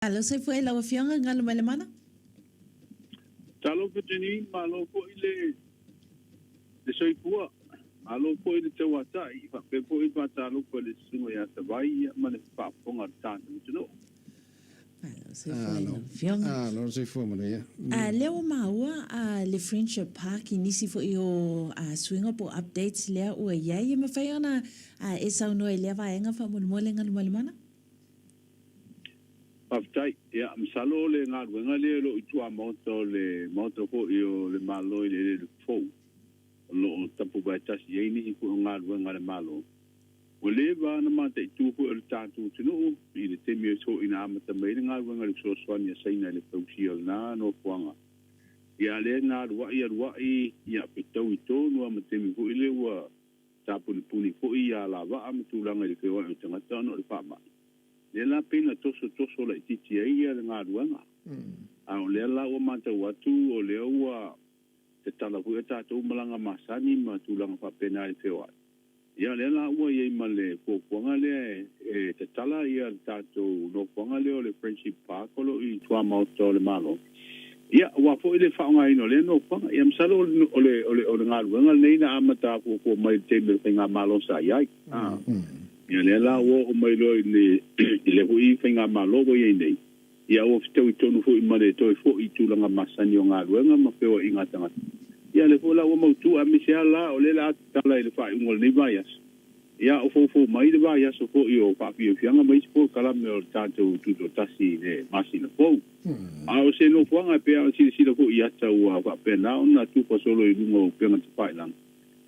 Malo soifua i lau Afioga Galumalemana. Talofa Janine, malo foi le le soifua, malo foi le tauatai, faapea foi le faatalofa i le Susuga ia Tavai ia ma le faafofoga a le tatou atunuu. Malo soifua i lau Afioga. Malo soifua manuia. A lea ua maua a le Friendship Park i nisi foi o suiga po o updates lea ua i ai, e mafai ona e saunoa i lea vaega faamolemole Galumalemana? Faafetai. Ia, masalo o le galuega lea o lo o i tuamaota o le Maota foi o le Malo i le eleele fou o lo o tapuvaetasi ai nisi foi o galuega a le Malo. Ua leva ona mataitu foi o le tatou atunuu i le taimi foi na amata mai ai le galuega i le fesoasoani a Saina i le fausia o lena nofoaga. Ia, a lea na aluai aluai, ia, fetaui tonu lava ma taimi foi lea ua tapunipuni foi ia alavaa ma tulaga i le feoai o tagata ona o le faamai. Lea la pei na tosotoso laitiiti ai ia le galuega. A o lea la ua matau atu o lea ua tatala foi a tatou malaga masani ma tulaga faapena i le feoai. Ia lea la ua i ai ma le fuafuaga lea e tatala ia le tatou nofoaga lea o le Friendship Park o lo o i tuamaota o le Malo. Ia, aua foi le faaaogaina o lea nofoaga. Ia masalo o le, o le, o le galuega lenei na amata fuafua mai i le taimi o le Faigamalo sa i ai. Ia lea la ua oo mai loa i le, i le foi Faigamalo ua i ai nei, ia ua fetaui tonu foi ma le toe foi i tulaga masani o galuega ma feoaiga a tagata. Ia lea foi la ua mautu aemaise lava la o lea o le a tatala i le faaiuga o lenei vaiaso. Ia o foufou mai le vaiaso foi o faafiafiaga ma isi polokalame o le tatou Tutoatasi i le masina fou. A o se nofoaga e pei ona silasila foi i ata ua faapena ona tufa solo i luga o upega tafailagi.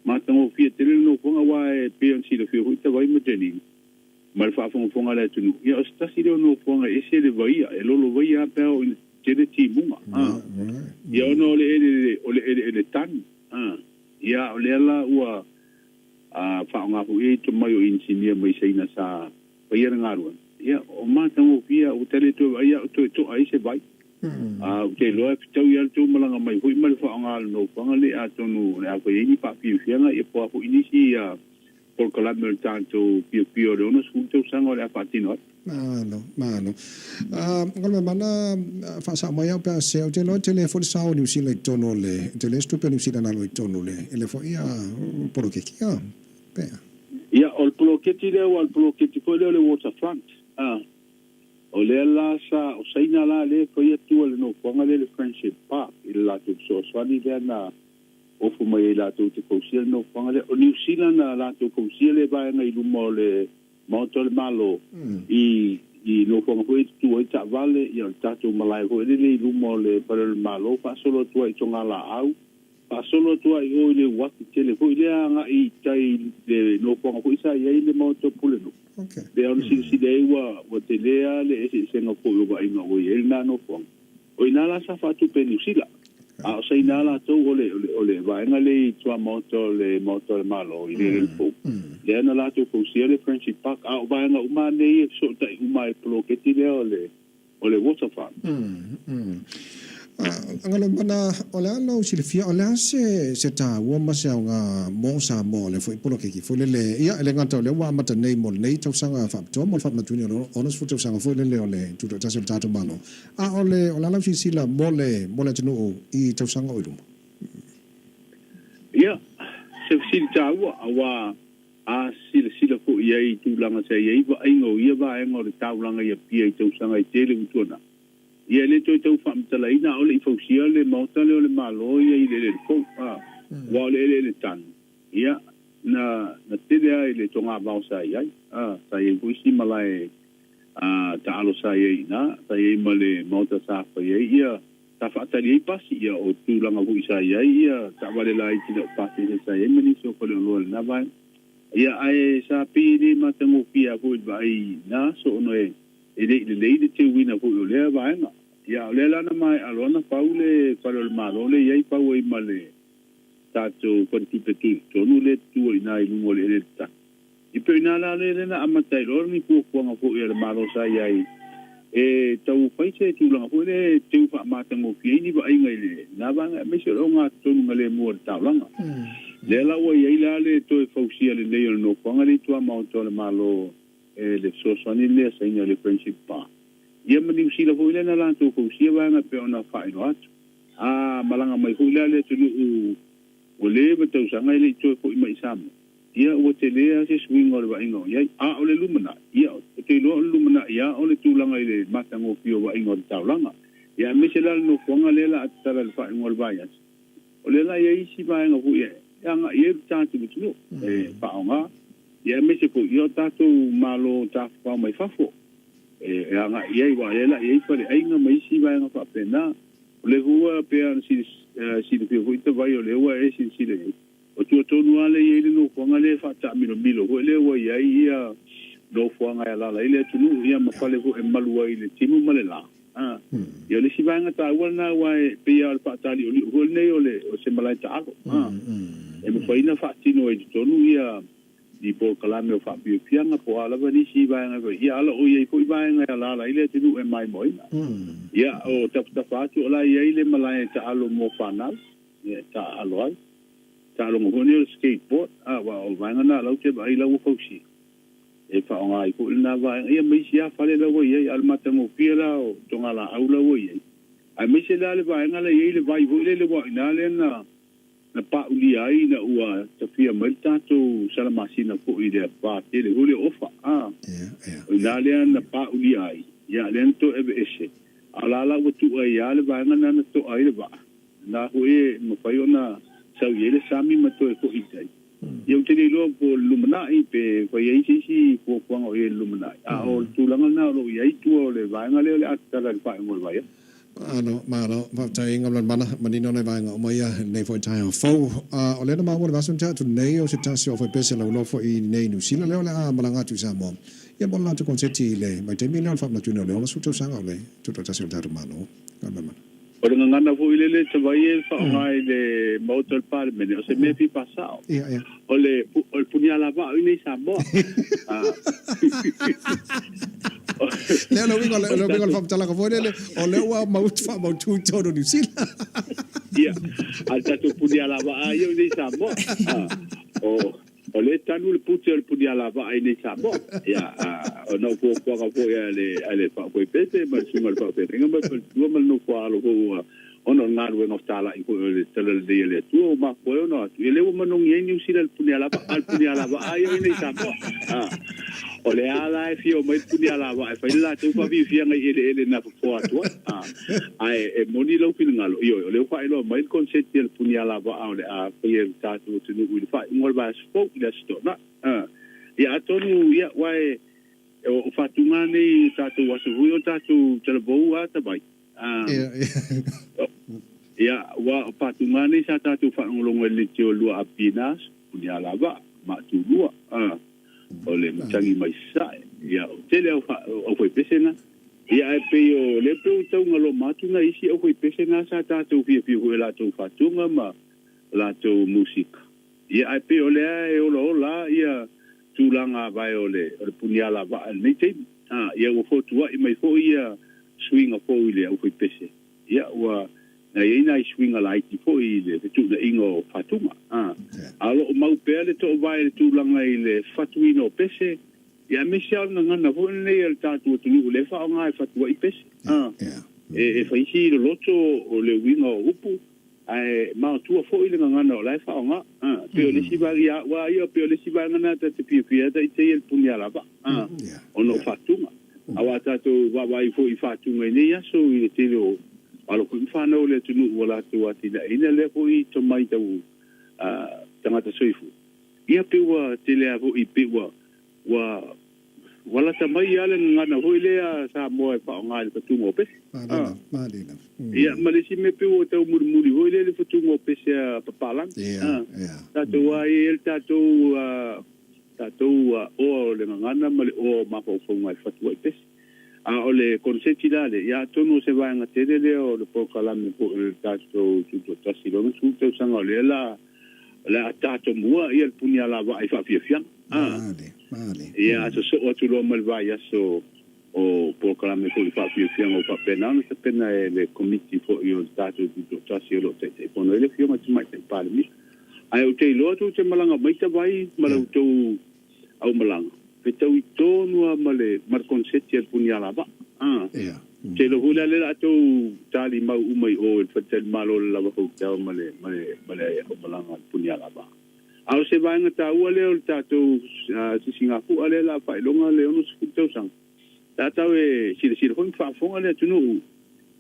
Matagofie tele le nofoaga aua e pei ona silafia foi Tavai ma Janine ma le faafogafoga a le atunuu, ia o se tasi lea o nofoaga e ese le vaia, e lolovaia lava pe a oo ina tele timuga. Ia ona o le eleele, o le eleele tanu. Ia o lea la ua A faaaoga foi ai tomai o inisinia mai Saina sa faia le galuega, ia, o matagofie a ua ta le toe vaai a o toe to'a ai se vai. A ou te iloa e fetaui lava le tou malaga mai foi ma le faaaoga o le nofoaga lenei atonu o le a fai ai ni faafiafiaga ia po o a foi nisi polokalame o le tatou piopio o le 60 tausaga o le a faatino ai. Malo, malo. Galuemalemana, faasao mai au pe a se, ou te iloa e tele foi le sao o Niu Sila i totonu o le, e tele se tupe a Niu Sila na alu ai i totonu o le, i le foi poloketi, a, pe a? Ia, o le poloketi lea, aua o le poloketi foi lea o le waterfront, a, o lea la sa, o Saina la lea e fai atua le nofoaga lea i le Friendship Park i le latou fesoasoani lea na ofo mai ai latou te fausia le nofoaga lea. O Niu Sila na latou fausia le vaega i luma o le Maota o le Malo, i i nofoaga foi e tutu ai taavale, ia o le tatou malae foi lele i luma o le Fale o le Malo, faasolo atu ai i Togalaau, faasolo atu ai i o i le uafu tele foi lea agai i tai i le nofoaga foi sa i ai le Maota o Pulenuu. Lea ona silasila ai ua ua tele lava le eseesega foi o vaaiga ua i ai lena nofoaga. O i ina la sa faatupe e Niu Sila. A o Saina latou o le, o le vaega lea i tuamaota o le Maota o le Malo i le Fou, lea na latou fausia le Friendship Park. A o vaega uma lava nei e fesootai uma i le poloketi lea o le, o le waterfront. Galuemalemana, o le a lou silafia, o le a se, se taua ma se aoga mo Samoa o lea foi poloketi foi lele, ia, e le gata o lea ua amata nei mo lenei tausaga faapitoa mo le faamanatuina o le 60 tausaga foi lele o le Tutoatasi o le tatou Malo, A o le, o le a lau silasila mo le, mo le atunuu i tausaga o i luma? Ia, se fesili taua, aua a silasila foi i ai i tulaga sa i ai vaaiga o ia vaega o le taulaga i Apia i tausaga e tele ua tuanai, ia e le toe tau faamatalaina aole i fausia le maota lea o le Malo ia i le eleele fou, a, aua o le eleele tanu, ia, na, na tele lava i le togavao sa i ai, a, sa i ai foi si malae a taalo sa i ai i ina, sa i ai ma le maota sa fai ai ia, sa faatali ai pasi, ia o tulaga foi sa i ai ia taavale laiti na o pasese sa i ai ma nisi o faleoloa i lena vaega. Ia ae sa pei e le matagofie lava foi i le vaai i na aso ona e le i lelei le teuina foi o lea vaega. Ia a o lea la na maea loa na pau le fale o le Malo lea i ai pau ai ma le tatou faletupe tutotonu lea e tutu ai i ina i luga o le eleele tasi. I pei o ina la lea na amata ai loa ni fuafuaga foi a le Malo sa i ai e tau fai se tulaga foi lea e teu faamatagofie ai ni vaaiga i lena vaega aemaise o le ogatotonu galemu o le taulaga. Lea la ua i ai la le toe fausia lelei o le nofoaga lea i tuamaota o le Malo e le fesoasoani lea saina i le Friendship Bar. Ia ma Niu Sila foi lea na latou fausia vaega e pei ona faailoa atu. A malaga mai foi la le atunuu ua leva tausaga e le i toe foi mai i Samoa, ia ua tele lava se suiga o le vaaiga o i ai. A o le lumanai, ia ou te iloa o le lumanai lava o le tulaga i le matagofie o vaaiga o le taulaga. Ia aemaise la le nofoaga lea la a tatala i le faaiuga o le vaiaso, o lea la e i ai isi vaega foi e agai i ai le tatou atunuu e faaaoga, ia aemaise foi ia o tatou malo tafafao mai fafo e agai i ai, aua o lea la e i ai faleaiga ma isi vaega faapena. O lea foi ua pei ona silafia foi Tavai o lea ua e silasila i ai, o tua tonu lava lea e i ai le nofoaga lea e faataamilomilo foi lea ua i ai ia nofoaga e alaala ai le atunuu ia ma fale foi e malu ai i le timu ma le la. Ia o le isi vaega taua lena aua e pei lava o le faatalioliu foi lenei o le o se malae taalo. E mafai ona faatino ai i totonu ia i polokalame o faafiafiaga po o a lava nisi vaega e fai, ia a o lo o i ai foi vaega e alaala ai le atunuu e maimoaina. Ia, o tafatafa atu o la e i ai le malae taalo mo fanau, ia, e taaalo ai. Taaloga foi nei o le skateboard, a, aua o vaega na o la ou te vaai la ua fausia, e faaaoga ai foi lena vaega, ia ma isi lava fale la ua i ai, a o le matagofie la o togalaau la ua i ai, aemaise la le vaega la e i ai le vai foi lele aua o i ina lea na na paulia ai ina ua tafia mai le tatou salamasina foi i le pa tele foi lea o Ofa, a. O i ina lea na paulia ai, ia, lea na toe aveese, a o la la ua tuu ai lava le vaega lena na toa ai le vaa, lena foi e mafai ona sau i ai le sami ma toe foi i tai. Ia ou te le iloa po o le lumanai pe fai ai se isi fuafuaga o i ai i le lumanai, a o le tulaga lena o lo o i ai i tua o le vaega lea o le a tatala i le faaiuga o le vaiaso. Malo, malo, faafetai Galumalemana, manino nai vaega uma ia i lenei foi taeao fou. A o lea na maua i le vaiaso na tea atu nei o se tasi o aufaipese lauloa foi i inei i Niu Sila lea o le a malaga atu i Samoa ia mo le latou konseti i le vaitaimi lea o le faamanatuina o le 60 tausaga o le Tutoatasi o le tatou Malo. Galumalemana. O le gagana foi lele tavai e faaaoga i le Maota o le Palemene, o se mea fia faasao. O le punialavaa o i nei Samoa. Lea o le uiga o le uiga o le faamatalaga foi lele, o lea ua faamautu i totonu o Niu Sila. Ia, a o le tatou punialavaa ia o i nei Samoa. O lea e tanu le pute o le punialavaa i nei Samoa. Ia, ona o fuafuaga foi a le, a le faafoepepe ma le susuga i le faafeagaiga ma le faletua ma le nofoaalo foi ua, ona o le galuega fetalai foi o le Talalelei a le Atua ua mafua ai ona o atu. Ia lea ua manogi ai Niu Sila i le punialavaa, a o le punialavaa ia i nei Samoa. O lea lava la e fia omai le punialavaa e fai le latou faafiafiaga i eleele na fofoa atu ai. Ae e moni lou finagalo, ioe, o lea ua faailoa mai le konseti a le punialavaa o le a faia e le tatou atunuu i le faaiuga o le vaiaso fou i le Aso Toonai. Ia atonu, ia, aua e, o faatuga nei i tatou aso foi o tatou talavou a tavai. Ia, aua o faatuga nei sa tatou faalogologo ai i le leitio o le 2AP i na aso, punialavaa, maatulua, o le matagi mai Sasae. Ia, o tele au aufaipese na. Ia, ae pei o lea pei ua tau galoma atu nai isi aufaipese na sa tatou fiafia foi i latou faatuga ma latou musika. Ia, ae pei o lea e olaola ia tulaga vae o le o le punialavaa i lenei taimi. Ia, ua fotuai mai foi ia suiga fou i le aufaipese. Ia, ua na i ai nai suiga laiti foi i le fetuunaiga o fatuga. A o lo o mau pea le toovae i le tulaga i le fatuina o pese, ia aemaise lava o le gagana foi lenei a le tatou atunuu o lea e faaaoga e fatu ai pese. E fai si loloto o le uiga o upu, ae maotua foi le gagana o la e faaaoga. Pei o le isi vaega, ia au lava ia, pei o le isi vaega lena ta te fiafia ai ta ite ia i le punialavaa, ona o fatuga. Aua a tatou vaavaai foi i faatuga i nei aso i le tele o alo foi ma fanau o le atunuu ua latou atinaeina lea foi tomai tau tagata soifua, ia pei ua tele lava foi pei ua ua ua lata mai lava le gagana foi lea a Samoa e faaaoga i le fatuga o pese. Ia ma le isi mea pei ua tau mulimuli foi lea le fatuga o pese a papalagi. Tatou lava e i ai le tatou Tatou oa o le gagana ma le oa o mafaufauga e fatu ai pese. A o le koneseti la lea, ia atonu o se vaega tele lea o le polokalame foi o le tatou Tutoatasi i lona 10 tausaga o lea la o le a tatomua ia le punialavaa i faafiafiaga. Malie, malie. Ia a sosoo atu loa ma le vaiaso o polokalame foi i faafiafiaga ua faapena ona tapena e le Komiti foi o le tatou Tutoatasi o lo o Taitaifono ai le Afioga i le Tamaitai Palemia. Ae ou te iloa tou te malaga mai tavai ma la outou aumalaga, fetaui tonu lava ma le ma le konseti a le Punialavaa. Ou te iloa foi la lea o le a tou talimau uma i o i le faletalimalo o le Lava Hotel ma le ma le ma le aumalaga a le Punialavaa. A o se vaega taua lea o le tatou sisigafua lea o le a faailoga le 60 tausaga. Sa tau e silasila foi ma faafofoga le atunuu,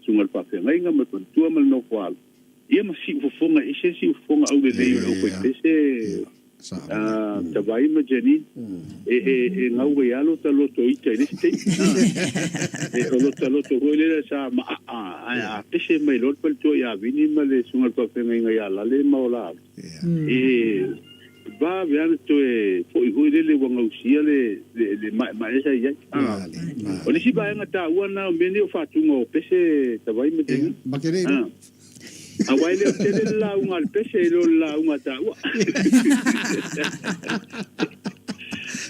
susuga i le faafeagaiga ma le faletua ma le nofo-alo, ia ma siufofoga, e ese le siufofoga aulelei o le aufaipese Tavai ma Janine, e gau ai lava lota loto ita i le isi taimi. O lota loto foi lea sa maaa, ae a pese mai loa le faletua ia Vini ma le susuga i le faafeagaiga ia Lale ma Ola Alo, e vave lava ona toe foi foi lele ua gausia le maemaea sa i ai. O le isi vaega taua lena o mea nei o faatuga o pese Tavai ma Janine. Aua e le o tele le lauga a le pese i lo le lauga a taua.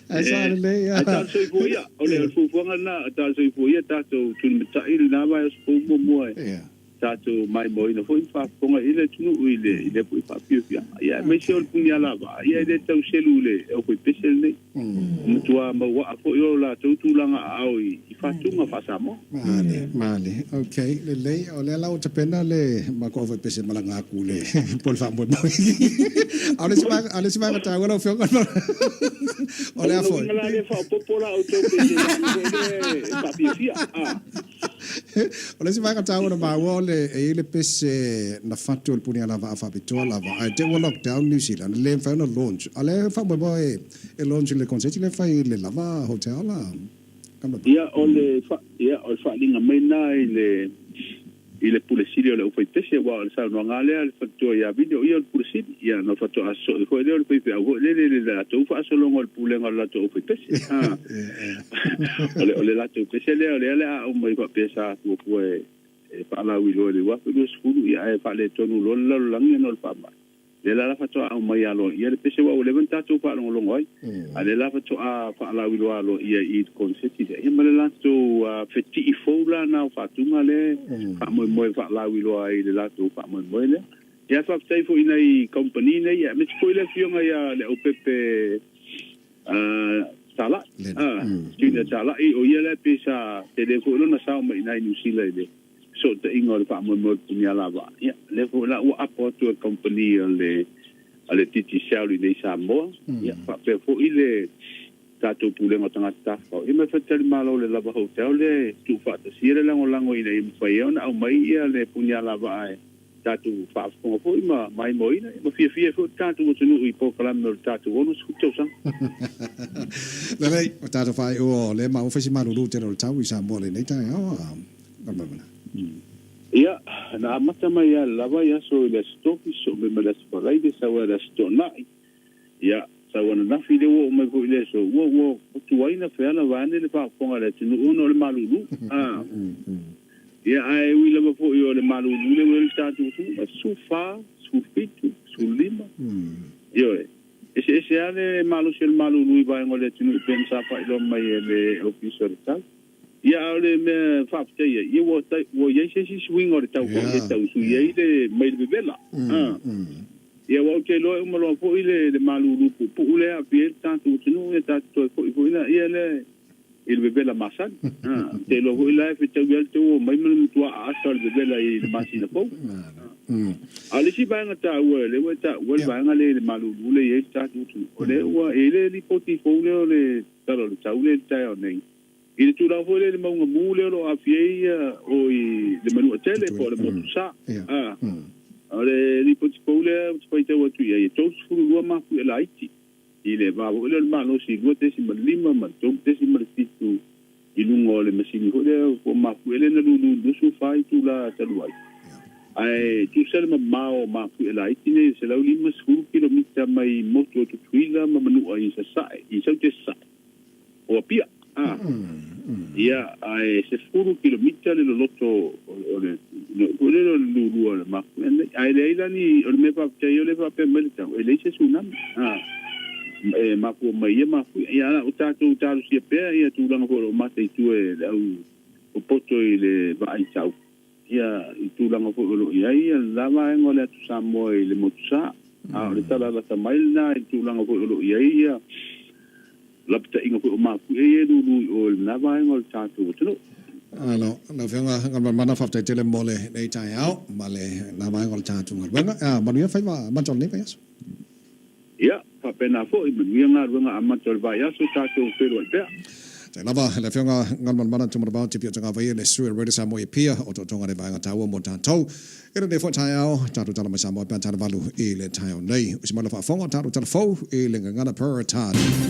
Ae sa lelei a. Ae talo soifua ia, o le fuafuaga lena, talo soifua ia tatou tulimatai i lena vaiaso fou muamua e tatou maimoaina foi ma faafofoga i le atunuu i lea foi faafiafiaga. Ia aemaise o le punialavaa, ia e le tau selu i le aufaipese lenei. Ua matua mauaa foi o latou tulaga aao i faatuga faa-Samoa. Male, male. Ok, lelei. O lea la ua tapena le matou aufaipese malaga atu i le po o le faamoemoe. A o le isi vaega, a o le isi vaega taua lau Afioga, o le a foi. O lona uiga la lea faaopoopo la outou pese foi lea e faafiafia. O le isi vaega taua na maua o le e i ai le pese na fatu e le Punialavaa faapitoa lava ae te ua lockdown New Zealand e le mafai ona launch. A o lea e faamoemoe e launch i le konseti lea e fai i le Lava Hotel a Ia o le ia o le faaaliga mai lena i le i le Pule Sili o le Aufaipese, aua o le saunoaga lava lea a le faletua ia Vili, o ia o le Pule Sili, ia ona faatoa sosoo foi lea o le faifeau foi lele i le latou faasologa o le pulega o le latou aufaipese. A, o le, o le latou pese lea, o lea o le a aumai faapea sa fuafua e, e faalauiloa i le 2020, ia ae faaletonu loa le lalolagi ona o le faamai. Lea la faatoa aumai aloaia le pese aua ua leva ona tatou faalogologo ai. A lea la faatoa faalauiloa aloaia i le konseti lea, ia ma le latou fetii fou la na o faatuga lea e faamoemoe e faalauiloa ai i le latou faamoemoe lea. Ia faafetai foi i nai kamupani nei, aemaise foi le afioga ia Leaupepe Talai, Junior Talai, o ia lea pei sa tele foi lona sao mai i ina i Niu Sila i le fesootaiga o le faamoemoe o le punialavaa. Ia, lea foi la ua apo atu e le kamupani a le a le Digicel i inei i Samoa, ia, faapea foi le tatou Pulega o Tagata Tafafao, ia ma le Faletalimalo o le Lava Hotel lea e tuufaatasia le lagolago ina ia mafai ai ona aumai ia le punialavaa e tatou faafofoga foi ma maimoaina ma fiafia ai foi le tatou atunuu i polokalame o le tatou 60 tausaga. Lelei, o tatou faaiuga o lea maua fai si malulu tele o le tau i Samoa lenei taeao a Malmana. Ia, na amata mai lava le lava i aso i le Aso Tofi, sosoo mai ma le Aso Faraile, sau ai le Aso Toonai, ia, sau ananafi lea ua oo mai foi i le aso, ua, ua tuai na feala vaeane le faafofoga a le atunuu ona o le malulu. A. Ia, ae ui lava foi o le malulu lea ua i ai le tatou atunuu, e 14, 17, 15, ioe. Eseese lava le malosi o le malulu i vaega o le atunuu e pei ona sa faailoa mai e le Ofisa o le Tau. Ia, a o le mea faafetai ai, ia ua, ua i ai se isi suiga o le tau foi e tau sui ai le, mai le vevela. Ia, aua ou te iloa e uma loa foi le, le malulu puupuu lea e aafia ai le tatou atunuu, ia tatou toe foi foi laia lea i le vevela masani. Ou te iloa foi la e fetaui lava le tou omai ma le matua aasa o le vevela i le masina fou. A o le isi vaega taua, lea ua e taua le vaega lea i le malulu lea e i ai le tatou atunuu, o lea ua i ai le lipoti fou lea o le Tala o le Tau lea i le taeao nei, i le tulaga foi lea i le mauga mu lea o lo o aafia ai o i le Manuatele po o le Motu Sa. O le lipoti fou lea ou te faitau atu i ai, e 32 mafuie laiti i le va foi lea o le malosi 2.5 ma le 3.7 i luga o le masini foi lea ua mafuie lea na lulu i le 24 itula talu ai. Ae tusa le mamao o mafuie laiti nei e 150 kilomita mai motu o Tutuila ma Manua i Sasae, i Saute Sasae o Apia. Ia, ae 10 kilomita le loloto o le foi lele o le lulua o le mafuie nei. Ae leai la ni, o le mea faafetai o lea e faapea mai le tau, e leai se tsunami. E mafua mai ia mafuie. Ia, a o tatou talosia pea ia tulaga foi o lo o mataitu e le au popoto i le vaai tau, ia, i tulaga foi o lo o i ai ia le la vaega o le Atu Samoa i le Motu Sa. A o le tala lata mai lena i le tulaga foi o lo o i ai ia lapataiga foi o mafuie ia e lulu i o i lena vaega o le tatou atunuu. Malo, lau Afioga Galumalemana, faafetai tele mo lenei taeao ma lena vaega o le tatou galuega. A manuia faiva amata o lenei vaiaso. Ia, faapena foi, manuia galuega amata o le vaiaso, tatou feiloai pea. Faafetai lava i le Afioga Galumalemana Tumanavao Tipi o Tagavaia, le sui o Radio Samoa i Apia, o tootoga le vaega taua mo tatou. I lenei foi taeao, tatou tala mai Samoa pe a tala valu i le taeao nei. Usi mai le faafofoga, tatou tala fou i le gagana Peretani.